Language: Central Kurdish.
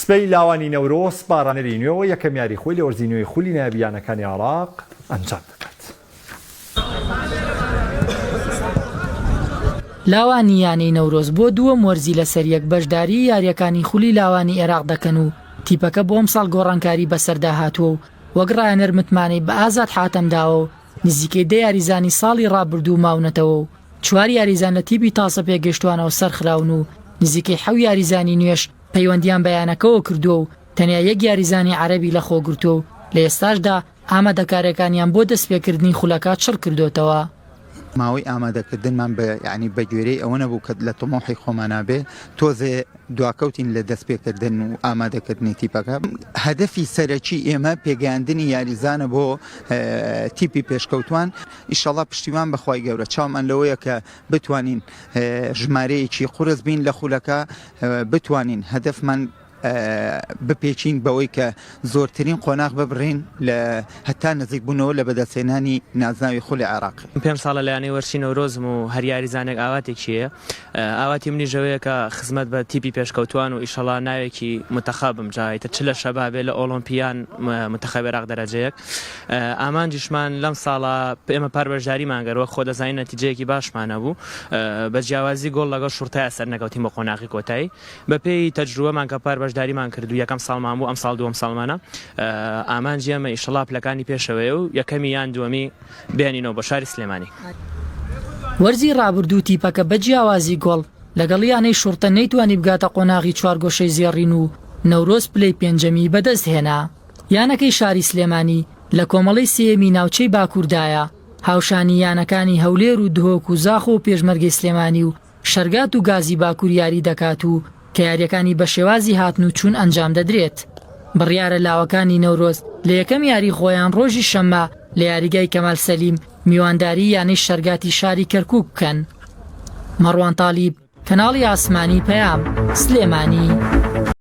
سبەی لاوانی نەورۆز بە ڕانەری نوێوە یەکەم یاری خۆی لە وەرزی نوێی خولی نایابی یانەکانی عێراق ئەنجام دەدات. لاوانی یانەی نەورۆز بۆ دووەم وەرزی لەسەریەک بەشداریی یارییەکانی خولی لاوانی عێراق دەکەن و تیپەکە بۆ ئەمساڵ گۆڕانکاری بەسەردا هاتووە و وەک ڕایەنەر متمانەی بە ئازاد حاتەم داوە و نزیکەی دە یاریزانی ساڵی ڕابردوو ماونەتەوە و چوار یاریزان لە تیپی تازە پێگەیشتووانەوە سەرخراون و نزیکەی حەو یاریزانی نوێش پەیوەندییان بە یانەکەوە کردووە و تەنیا یەک یاریزانی عەرەبی لەخۆگرتووە و لە ئێستاشدا ئامادەکارییەکانیان بۆ دەستپێکردنی خولەکە چڕکردۆتەوە. ماوەی ئامادەکردنمان بە یانی بە گوێرەی ئەوە نەبوو کە لە تموحی خۆمانا بێ، تۆزێ دواکەوتین لە دەستپێکردن و ئامادەکردنی تیپەکە. هەدەفی سەرەکی ئێمە پێگەیاندنی یاریزانە بۆ تیپی پێشکەوتوان، ئیشەڵا پشتیوان بە خوای گەورە چاومان لەوەیە کە بتوانین ژمارەیەکی قورس بین لە خولەکە، بتوانین هەدەفمان بپێکین بەوەی کە زۆرترین قۆناغ ببڕین لە هەتا نزیکبوونەوە لە بەدەستهێنانی نازناوی خولی عێراق. من پێنج ساڵە لە یانەی وەرزشی نەورۆزم و هەر یاریزانێک ئاواتێکی هەیە، ئاواتی منیش ئەوەیە کە خزمەت بە تیپی پێشکەوتووان و ئیشەڵا ناوێکی مونتەخەب بم جا ئیتر چ لە شەباب بێ لە ئۆڵۆمپی یان مونتەخەب عێراق دەرەجە یەک. ئامانجیشمان لەم ساڵە ئێمە پار بەشداریمان کرد وەک خۆ دەزانین نەتیجەیەکی باشمان هەبوو بە جیاوازی گۆڵ لەگەڵ شوڕتەیا سەرنەکەوتین بۆ قۆناغی کۆتایی. بەپێی تەجروبەمان کە پار بەشداریمان کرد و یەکەم ساڵمان بوو ئەمساڵ دووەم ساڵمانە ئامانجی ئێمە ئیشەڵا پلەکانی پێشەوەیە و یەکەمی یان دووەمی بێنینەوە بۆ شاری سلێمانی. وەرزی رابردوو تیپەکە بە جیاوازی گۆڵ لەگەڵ یانەی شوڕتە نەیتوانی بگاتە قۆناغی چوارگۆشەی زێڕین و نەورۆز پلەی پێنجەمی بەدەستهێنا. یانەکەی شاری سلێمانی لە کۆمەڵەی سێیەمی ناوچەی باکووردایە، هاوشانی یانەکانی هەولێر و دهۆک و زاخۆ و پێشمەرگەی سلێمانی و شەرگات و گازی باکوور یاری دەکات و کە یارییەکانی بە شێوازی هاتن و چوون ئەنجام دەدرێت. بڕیارە لاوەکانی نەورۆز لە یەکەم یاری خۆیان ڕۆژی شەممە لە یاریگای کەمال سەلیم میوانداری یانەی شەرگاتی شاری کەرکووک بکەن. مەڕوان تالیب، کەناڵی ئاسمانی پەیام، سلێمانی.